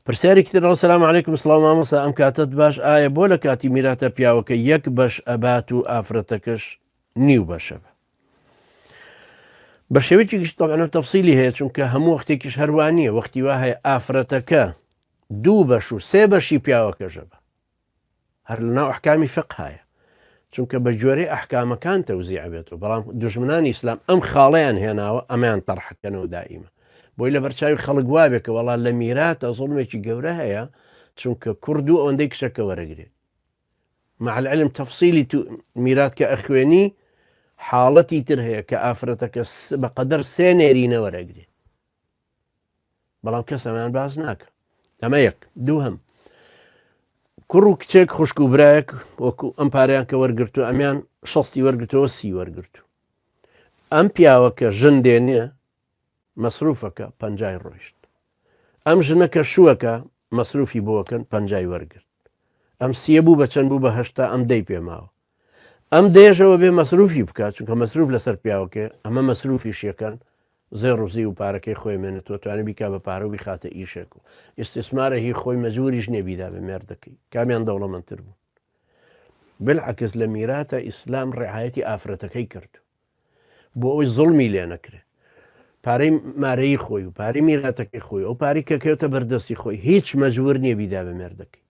پرسیارێکی تر سلام علیکم سڵاو مامۆستا ئەم کاتت باش ئایا بۆ لە کاتی میراتە پیاوەکە یەک بەش ئەبات و ئافرەتەکەش نیو بەشە بە بە شێوەیەکی گشت طبعا تەفسیلی هەیە چونکە هەموو وەختێکیش هەروانیە وەختی وا هەیە ئافرەتەکە دوو بەش و سێ بەشی پیاوەکەژە بە هەر لەناو ئەحکامی فقهایە چونکە بە گوێرەی ئەحکامەکان تەوزیع بێتەوە بەڵام دوژمنانی ئیسلام ئەم خاڵیان هێناوە ئەمەیان تەرحەکەنەوە دائیمە بۆی لە بەرچاوی خەڵک وابێ کە وەڵا لە میراتە زوڵمێکی گەورە هەیە چونکە کوڕ دوو ئەوەندەی کچەکە وەرەگرێت مع العلم تەفسیلی تو میرات کە ئەخوێنی حاڵەتی تر هەیە کە ئافرەتەکە بەقەدەر سێ نێرینە وەرەگرێت بەڵام کەس ئەمەیان باس ناکە ئەمە یەک دووهەم کوڕ و کچێک خوشک و برایەک وەکو ئەم پاریان کە وەرگتو ئەمیان شستی وەرگتەوە سی وەرگتو ئەم پیاوە کە ژن دێنێ مەسروفەکە پەنجای ڕۆیشت ئەم ژنە کە شووەکە مەسروفی بۆکەن پەنجای وەرگرت ئەم سیە بوو بە چەند بوو بە هەشتا ئەم دەی پێماوە ئەم دەیەشەوە بێ مەسروفی بکات چونکە مەسروف لەسەر پیاوەکەی ئەمە مەسروفیش یەکەن زێڕ و زیو و پارەکەی خۆی مێنێتەوە توانێت بیکا بە پارە و بیخاتە ئیشێک و ئیستیسمارە هی خۆی مەجبوریش نییە بیدا بە مێردەکەی کامیان دەوڵەمەندتر بوون بالعکس لە میراتە ئیسلام ڕعایەتی ئافرەتەکەی کرد بۆ ئەوەی زوڵمی لێ نەکرێ پارەی مارەی خۆی و پارەی میراتەکەی خۆی ئەو پارەی کە کەوتە بەردەستی خۆی هیچ مەجبور نییە بیدا بە مێردەکەی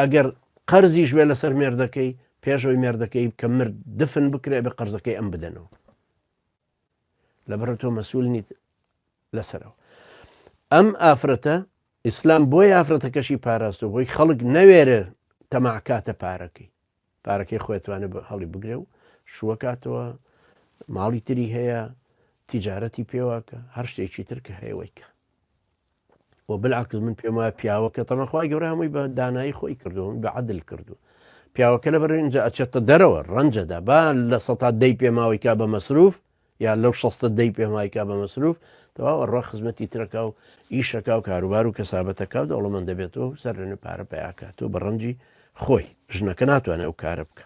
ئەگەر قەرزیش بێ لەسەر مێردەکەی پێش ئەوەی مێردەکەی کە مرد دفن بکرێ بە قەرزەکەی ئەم بدەنەوە لەبەر تۆ مەسول نیت لەسەرەوە ئەم ئافرەتە ئیسلام بۆی ئافرەتەکەشی پاراستۆ بۆی خەڵک نەوێرێ تەماعکاتە پارەکەی پارەکەی خۆیتوانێت هەڵی بگرێ و شووەکاتەوە ماڵی تری هەیە تیجارەتی پێواکە هەر شتێکی تر کە هەیە ویکە و بالعکس من پێم وایە پیاوەکە تەمان خوای گەورە هەمووی بە دانایی خۆی کردو بە عەدل کردو پیاوەکە لەبەر اینجا ئەچێتە دەرەوە ڕەنجەدا با لە سەتا دەی پێماوەی کا بە مەسروف یا لەو شەستە دەی پێمای کا بە مەسروف تەواو ئەڕوا خزمەتی ترەکە و ئیشەکە و کاروبار و کەسابەتەکە و دەوڵەمەند دەبێتەوە و سەر لەنوێ پارە پیاکاتەوە بە ڕەنجی خۆی ژنەکە ناتوانێت ئەو کارە بکە.